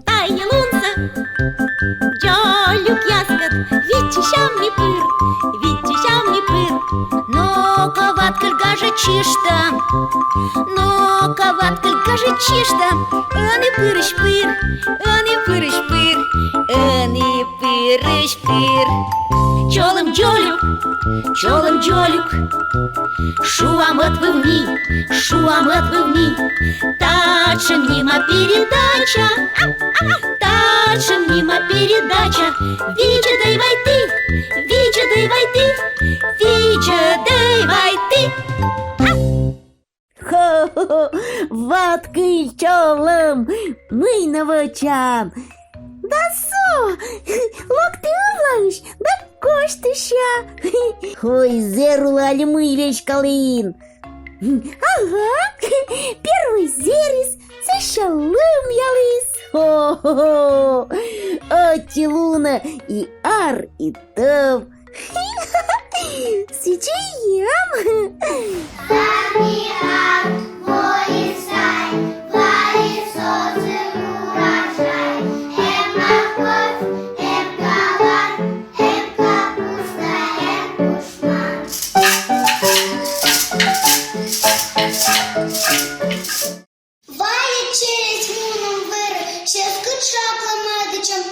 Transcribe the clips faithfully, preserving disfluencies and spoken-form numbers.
Тайӧ лунсӧ дзолюкъяскӧд виччысям ми пыр, виччысям ми пыр. Но-ко, ваткыль, гажӧдчышта, но-ко, ваткыль, гажӧдчышта, ӧні пырысь пыр, ӧні пырысь пыр, ӧні пырысь пыр. Чолӧм, дзолюк, чолӧм, дзолюк, шуам ӧтвыв ми, шуам ӧтвыв ми. Татшӧм нима передача, татшӧм нима передача. Видзӧдӧй вай ті, видзӧдӧй вай ті, видзӧдӧй вай ті. Хо-хо-хо, ваткыль, чолӧм, мый нӧ вӧчан? Да со, локті ывлаысь да косьтыся. Ой, зэр улӧ али мый веськалін? Ага, первой зэрис, сэсся лымъяліс. Хо-хо-хо, ӧти лунӧ и ар, и тӧв. Сідзи и эм. Вайӧ челядь мунӧм вӧрӧ, чӧскыд шаклӧ мӧдӧдчӧм,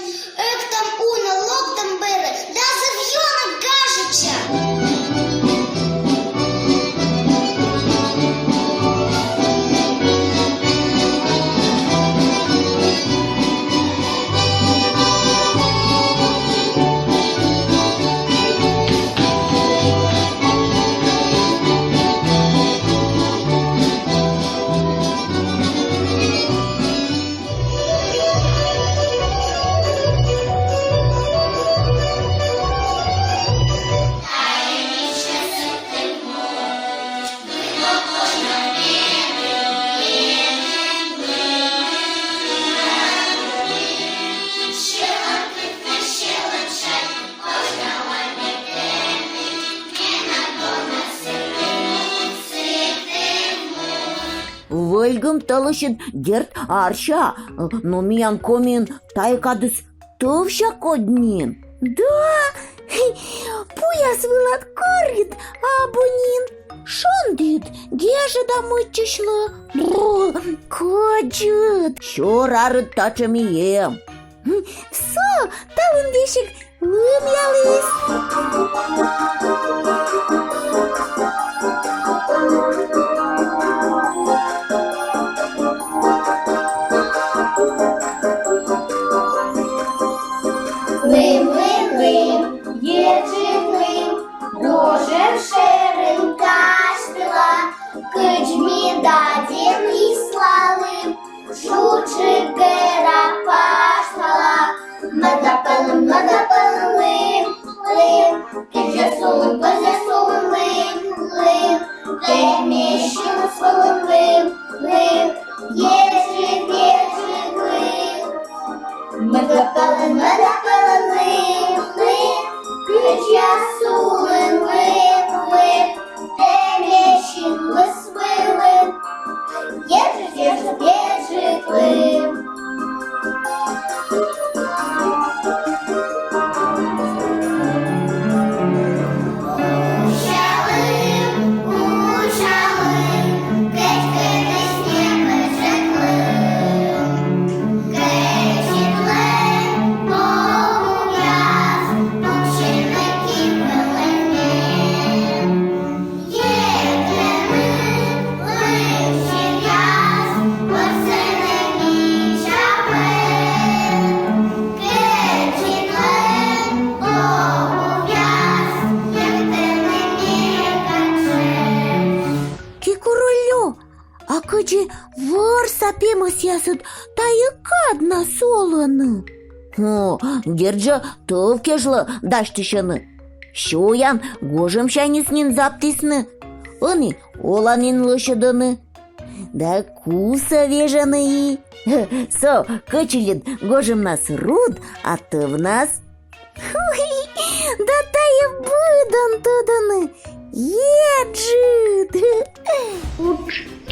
ӧктам уна, локтам бӧрӧ, да зэв ёна гажӧдчам. Вӧльгым тӧлысьыд, дерт, арся, но миян Комиын тайӧ кадыс тӧвся кодь нин. Да, пуяс вылад корйыд абу нин, шондіыд гежӧда мыччысьлӧ. Бррр, кӧдзыд. Сёр арыд татшӧм и эм. Со талун весиг лымъяліс. Лым, лым, лым, еджыд лым, гожӧм шӧрын казьтыла, кыдз ми дадим ислалім, шучик гӧра паштала. Мӧд пӧлӧн, мӧд пӧлӧн лым, лым, кыдз сулын, кыдз сулын лым, лым, тэ ме синлысь вылын лым, лым, еджыд, еджыд лым. Мӧд пӧлӧн, мӧд пӧлӧн лым, лым, кыдз сулын лым, лым, тэ ме синлысь вылын. Еджыд, еджыд, еджыд лым. Усялім, усялім, кӧть кӧть снег жыклы. Кӧть ситлӧн повуяс пуксьӧны кип вылын. Кикуруллю, а кыдзи вӧрса пемӧсъясыд тайӧ каднас олӧны? О, дерт жӧ, тӧв кежлӧ дасьтысьӧны. Сёян гожӧмсяньыс нин заптісны, ӧні оланін лӧсьӧдӧны. Да кусӧ вежӧны и. Со кӧчильыд гожӧмнас руд, а тӧвнас. Ой, да тайӧ быдӧн тӧдӧны. Е,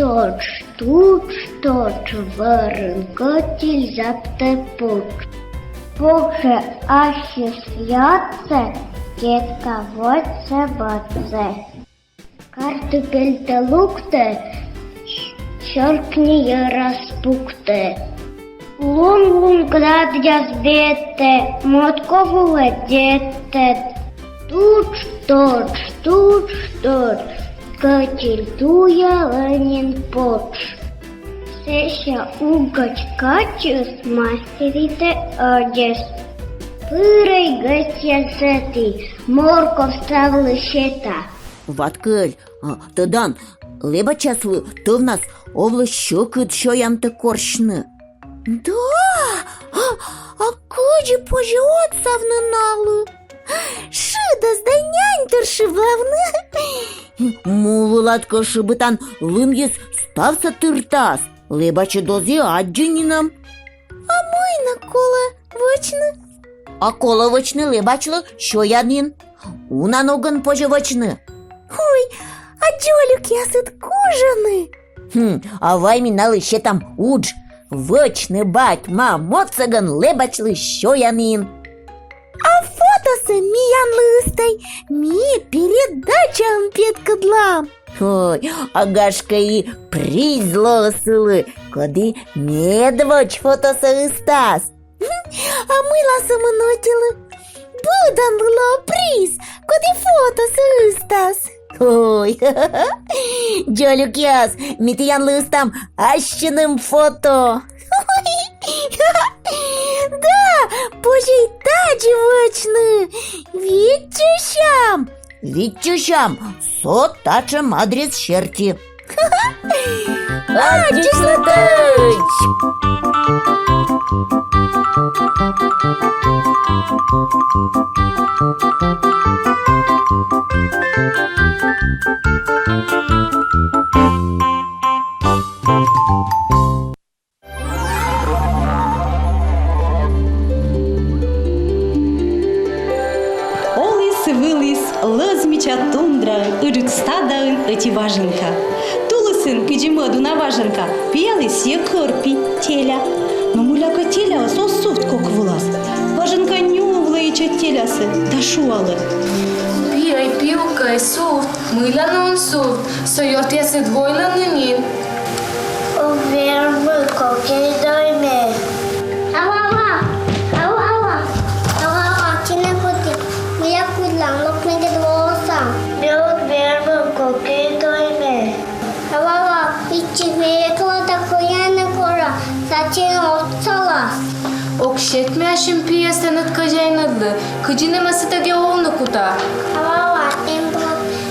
Тотш, тутш, тотш, вӧрын кӧть и заптӧ путш. Пуксьӧ ассьыс ятсӧ, детка водзсӧ-бӧдсӧ. Картупельтӧ луктӧ, сёркни йӧрас пуктӧ. Лун-лун градъяс бедтӧ, мӧд ков улӧ дедтӧд. Тутш, тотш, тутш, тотш, кӧть и туялӧ нин потш. Сэсся угось качыс мастеритӧ ӧдзӧс. Пыр ӧй гӧсьтъяс сэтӧ, морков ставлы сета. Ваткыль, а, тӧдан, лэбачьяслы тӧвнас овлӧ сьӧкыд сёянтӧ корсьны. Да? А, а кыдзи позьӧ отсавны налы? Шыдӧс да нянь тыр шыблавны. Му вылад кӧ шыбитан, лымйыс ставсӧ тыртас. Лэбачыд оз и аддзы нинӧм. А мый нӧ колӧ вӧчны? А колӧ вӧчны лэбачлы сёянін. Уна ногӧн позьӧ вӧчны. Ой, а дзолюкъясыд кужӧны? Хм, а вай ми налы сетам удж. Вӧчны бать-мам отсӧгӧн лэбачлы сёянін. А фотосӧ миянлы ыстӧй, ми передачаын петкӧдлам. Ой, а гашкӧ и приз лоӧ сылы, коді медводз фотосӧ ыстас. А мыйла сӧмын ӧтилы? Быдӧнлы лоӧ приз, коді фотосӧ ыстас. Ой, дзолюкъяс, ми тіянлы ыстам ассьыным фото. Да, позьӧ и тадзи вӧчны. Виччысям. Виччысям, со татшӧм адрес серти. Аддзысьлытӧдз! Оліс-выліс лӧз мича тундраын ыджыд стадаын ӧти важенка. Тулысын, кыдзи мӧд уна важенка, пияліс сійӧ кӧрпи, теля. Но мыйлакӧ теляыс оз сувт кок вылас. Важенка нювлӧ ичӧт телясӧ да шуалӧ: «Пиӧй, пиукӧй, сувт, мыйла нӧ он сувт, со ёртъясыд войлӧны нин». Ӧ, вермы кокӧй дойме. Ава-ава! Ава-ава! Ава-ава, кинӧ кутін? Мыйла куйлан, лок мегӧд волысам. Ме ог вермы кокӧй дойме. Ава-ава, виччысьӧй, ме ветлӧ да кӧзяйнӧ кора, сэтчӧ отсалас. Ог сет ме ассьым пиӧс тэныд кӧзяйныдлы, кыдзи нӧ ме сэтӧгӧ овны кута. Ава-ава, эн пӧ,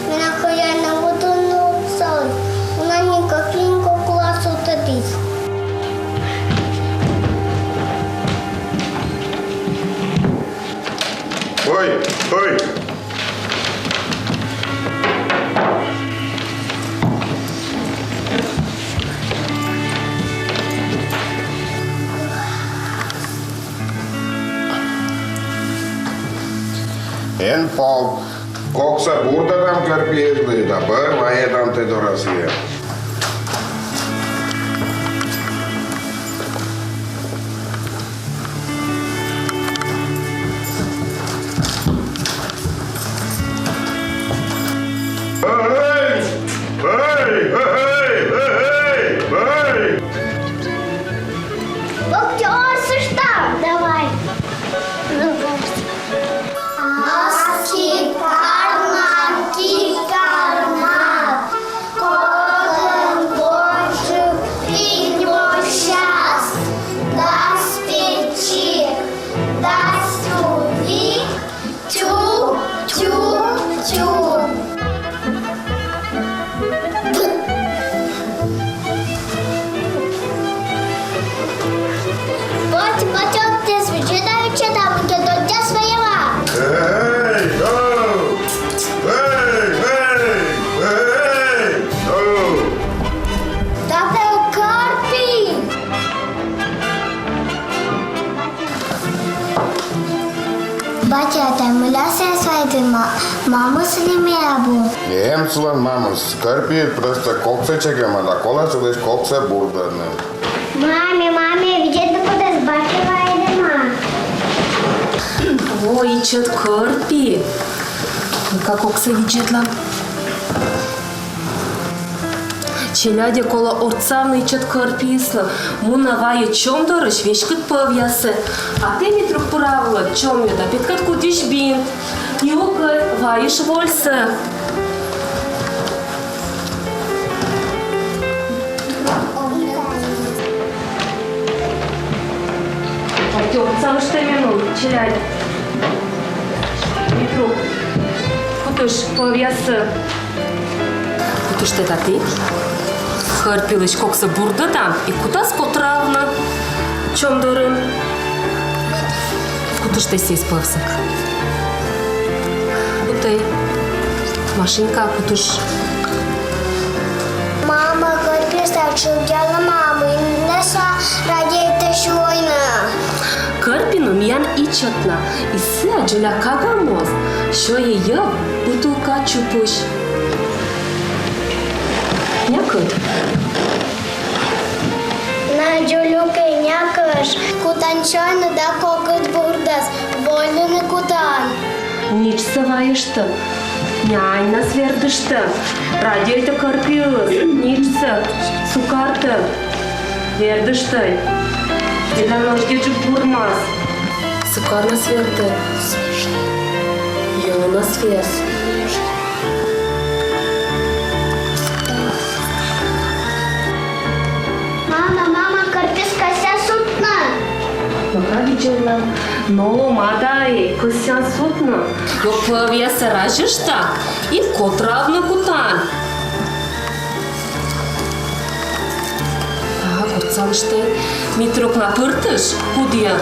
менам кӧзяйнӧ вӧдын отсалас. Уна нин кӧкъямыс кок кула сувтӧдіс. Ой, ой! Эн пов. Коксӧ бурдӧдам кӧрпиыдлы да бӧр вайӧдам тэ дорас сійӧс. Эй! Эй! Локтӧй, орсыштам! Давай! Аски карман, ки карман, кор Мамыс ли миян абу? Эм сылӧн мамыс. Кӧрпи просто коксӧ чегӧма да колӧ сылысь коксӧ бурдӧдны. Мамӧ, мамӧ, видзӧд, кутшӧм бакӧ вайӧдӧма. О, ичӧт кӧрпи. Ну-ка, коксӧ видзӧдлам. Челядьӧ, колӧ ортсавны ичӧт кӧрпиыслы. Мунӧ вайӧ чом дорысь веськыд пӧвъяссӧ. А тэ, Митрук, пырав чомйӧ да петкӧд куддысь бинт. Юкӧй, вайышт вольсӧ. Ортсалыштӧй меным, челядь. Митрук, кутыштӧй пӧвъяссӧ. Кутыштӧй таті. Кӧрпилысь коксӧ бурдӧдам и кутас котравны чом дорын. Кутыштӧй сійӧс пӧвсӧ. Кутӧй. Машенька, кутышт. Мама, кӧрпиыс ачылкалӧма, мый нӧ сійӧ радейтӧ сюйны? Кӧрпиным миян ичӧт на, и сійӧ дзоля кага моз сёйӧ йӧв бутылка чупысь. Някӧд. На, дзолюкӧй, някышт. Кутан сёйны да кокыд бурдас. Вольны кутан. Нитшсӧ вайышт. Няньнас вердышт. Радейтӧ кӧрпиыс. Нитшсӧ. Сукартӧ. Вердыштӧй. Тэнад нӧшта бурмас. Сукарнас вердӧй. Ёнас вердӧй. Мама, мама, кӧрпиыс кӧсйӧ сувтны. Но-ка, видзӧдлам. Но, мадам, кӧсйӧ сувтны. Но пӧвъяссӧ разьышта и котравны кутан. Так, ортсалыштӧй. Митрук, на пыртыштӧй кудйӧ.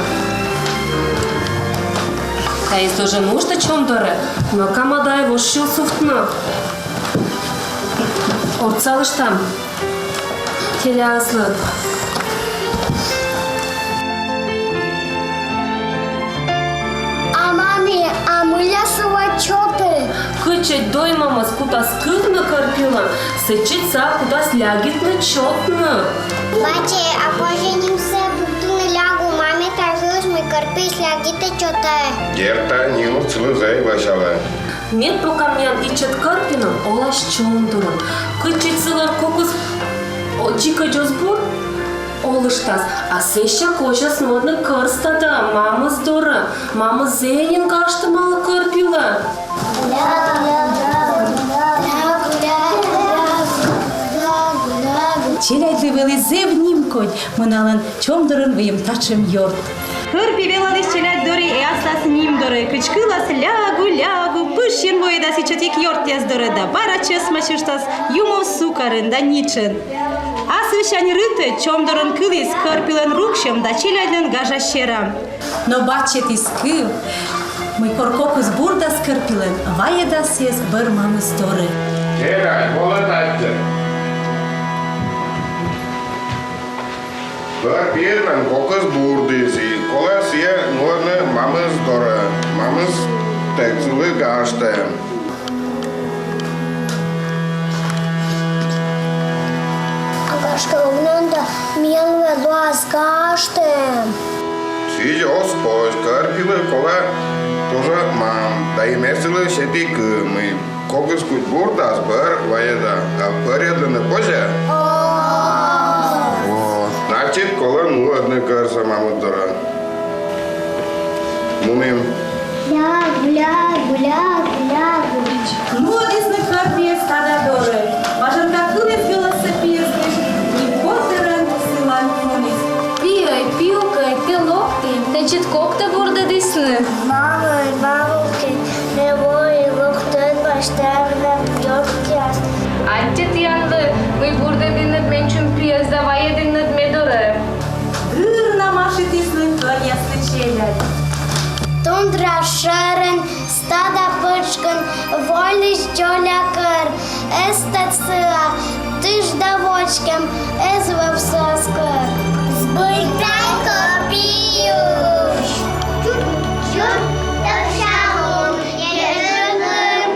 Тайӧс тоже нужда чом дорӧ. Но-ка, мадам, вошйы сувтны. Ортсалыштам челядьыслы. А мамӧ, а мыля сылы чотӧ? Кыдз доймамӧс кутас кывны кӧрпилӧн, сідз сійӧс кутас лягитны чотны. Батьӧ, а позьӧ нимсӧ пуктыны лягу, мамӧ тай шуис, мый кӧрпиыс лягитӧ чотӧ. Дерт, ним сылы зэв лӧсялӧ. Мед пока миян ичӧт кӧрпиным олас чом дорын. Кыдз сылӧн кокыс дзикӧдз оз бурд, олыштас, а сэсся кӧсйӧ нуӧдны кӧр стадӧ мамыс дорӧ. Мамыс зэв нин гажтӧмалӧ кӧрпилӧн. Челядьлы вӧлі зэв нимкодь, мый налӧн чом дорын выйым татшӧм ёрт. Кӧрпи велаліс челядь дорӧ и аслас ним дорӧ, кыдз кылас: лягу, лягу. Пышйын воӧдас ичӧтик ёртъяс дорӧ да бара чӧсмасьыштас юмов сукарын да нитшын. Асывсянь рытӧдз чом дорын кыліс кӧрпилӧн руксьӧм да челядьлӧн гажа серам. Но баччӧ тіскыв, мый кор кокыс бурдас кӧрпилӧн, вайӧдас сійӧс бӧр мамыс дорӧ. Челядь, волӧй татчӧ. Кӧрпилӧн кокыс бурдіс, и колӧ сійӧс нуӧдны мамыс дорӧ. Мамыс тӧг сылы гажтӧ. А гашкӧ, ог нин да миянлы лоас гажтӧм? Сідз оз позь, кӧрпилы колӧ тоже мам, да и ме сылы сеті кыв, мый кокыс кӧть бурдас, бӧр вайӧда, а пӧрйӧдлыны позьӧ? О, значит, колӧ нуӧдны кӧрсӧ мамыс дорӧ. Мунім. Лягу, лягу, лягу, лягу. Нуӧдісны кӧрпиӧс стада дорӧ. Важӧнка кыліс гӧлӧссӧ пиыслысь, и котырӧн сылань муніс. Пиӧй, пиукӧй, тэ локтін, тэнсьыд коктӧ бурдӧдісны. Мамӧй, мамӧй, ме вои, локтӧй пӧ, тэнад ёртъяс. Аттьӧ тіянлы, мый бурдӧдінныд менсьым пиӧс да вайӧдінныд ме дорӧ. Дыр на машитісны кӧръяслы челядь. Тундра шӧрын, стада пытшкын, вольысь дзоля кӧр. Эз тӧд сыа, тыш да водзкӧм, эз вӧв сыас кӧр. Збыль тай кӧрпиысь. Чур-чур тӧвся лун, ежыгын